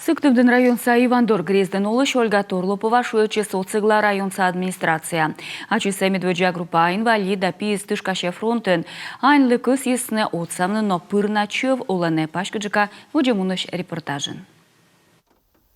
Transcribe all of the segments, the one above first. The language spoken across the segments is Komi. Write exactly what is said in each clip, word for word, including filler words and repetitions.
Сыктывдін районса Ивандор грездын олысь Ольга Торлопова шуӧдчис отсӧгла районса администрацияӧ. Ачыс медводдза группа инвалид да пиыс тышкасьӧ фронтын. Аньлы кӧсйисны отсавны, но пыр на чӧв олӧны. Паськыдджыка водзӧ мунысь репортажын.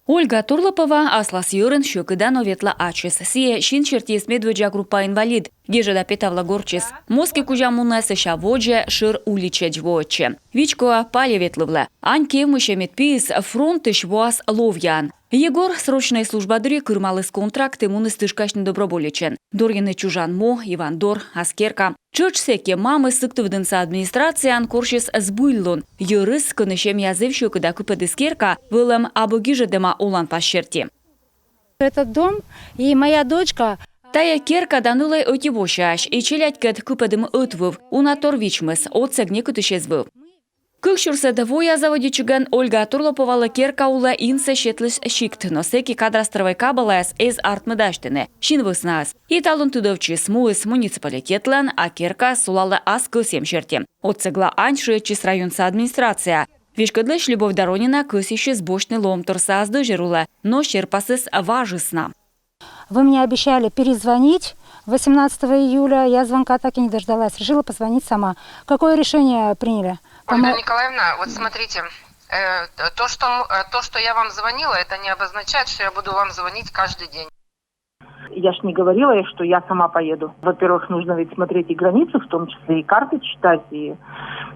Ольга Торлопова аслас йӧрын сьӧкыда, но ветла ачыс. Сійӧ син сертиыс медводдза группа инвалид. Гежӧда петавлӧ гортсьыс. Моске кузя мунӧ, сэсся водзӧ шӧр уличӧдз воӧдчӧ. Вичкоӧ пальӧ ветлывлӧ. Ань кевмысьӧ, мед пиыс фронтысь воас ловъяӧн. Егор срочнӧй служба дырйи кырымаліс контракт и муніс тышкасьны доброволечӧн. Дорйыны чужан му, Ивандор, ас керка. Тшӧтш сэки мамыс Сыктывдінса администрацияын корсис збыльлун. Йӧрыс, кӧні семья зэв сьӧкыда кыпӧдіс керка, вӧлӧм абу гижӧдӧма оланпас серти. Этот дом и моя дочка. Тайӧ керка да нылӧй ӧти восяӧсь, и челядькӧд кыпӧдім ӧтвыв. Уна тор вичмис, отсӧг некытысь эз вӧв. Кык сюрсӧд воя заводитчигӧн Ольга Торлоповалы керка улӧ инсӧ сетлысь сикт, но сэки кадастровӧй кабалаяс эз артмы дасьтыны син вӧснаыс. И талун тыдовтчис: муыс муниципалитетлӧн, а керкаыс сулалӧ ас кӧсйӧм серти. Отсӧгла ань шыӧдчис районса администрацияӧ. Веськӧдлысь Любовь Доронина кӧсйысис босьтны лоӧмторсӧ ас дӧзьӧр улӧ, но серпасыс важыс на. Вы мне обещали перезвонить восемнадцатого июля. Я звонка так и не дождалась. Решила позвонить сама. Какое решение приняли? Ольга Николаевна, вот смотрите, э, то, что, м- э, то, что я вам звонила, это не обозначает, что я буду вам звонить каждый день. Я ж не говорила, что я сама поеду. Во-первых, нужно ведь смотреть и границы, в том числе и карты читать. И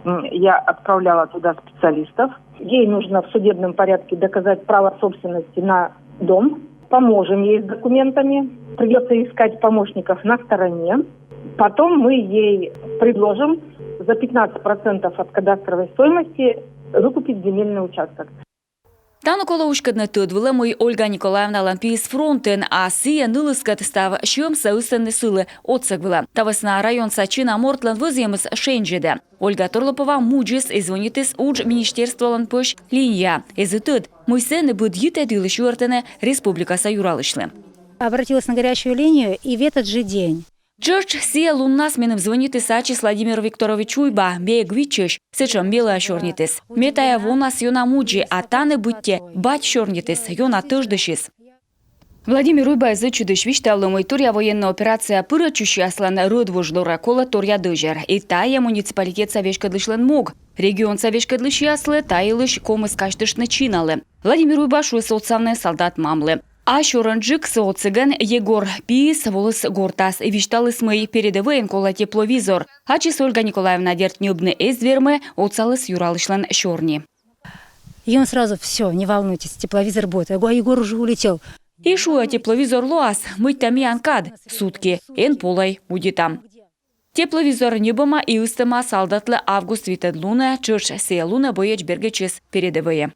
м, я отправляла туда специалистов. Ей нужно в судебном порядке доказать право собственности на дом. Поможем ей с документами. Придется искать помощников на стороне. Потом мы ей предложим за пятнадцать процентов от кадастровой стоимости выкупить земельный участок. Тані колӧ уськӧдны тӧд вылӧ, мый Ольга Николаевналӧн пиыс фронтын, а сійӧ нылыскӧд став сьӧмсӧ ысӧдіс сылы отсӧг вылӧ. Та вӧсна районса чина мортлӧн вӧзйӧмыс шензьӧдӧ. Ольга Торлопова мудзис и звонитіс удж министерстволӧн пӧсь линияӧ. Эз и тӧд, мый сэні быд йитӧд йылысь юӧртӧны республикаса юралысьлы. Обратилась на горячую линию и в этот же день. Тшӧтш сійӧ луннас меным звонитіс ачыс Владимир Викторович Уйба, ме эг виччысь, сэтшӧм меліа сёрнитіс. Ме тайӧ вонас ёна мудзи, а тані быттьӧ бать сёрнитіс, ёна тӧждысис. Владимир Уйба эз ӧтчыдысь висьтавлы, мый торъя военнӧй операцияӧ пырӧдчысьяслӧн рӧдвуж дорӧ колӧ торъя дӧзьӧр. И тайӧ муниципалитетса веськӧдлысьлӧн мог. Регионса веськӧдлысьяслы та йылысь ковмис казьтыштны чиналы. Владимир Уйба шуис отсавны салдат мамлы. А сёрӧнджык сы отсӧгӧн Егор пиыс воліс гортас и висьталіс, мый передӧвӧйын колӧ тепловизор. Ачыс Ольга Николаевна, дерт, ньӧбны эз вермы, отсаліс юралысьлӧн сёрни. И он сразу: «Все, не волнуйтесь, тепловизор будет». Я говорю: «А Егор уже улетел». И шуӧ: тепловизор лоас, мыйта миян кад, сутки, эн полӧй, удитам. Тепловизор ньӧбӧма и ыстӧма салдатлы август витӧд лунӧ. Тшӧтш сійӧ лунӧ боец бергӧдчис передӧвӧйӧ.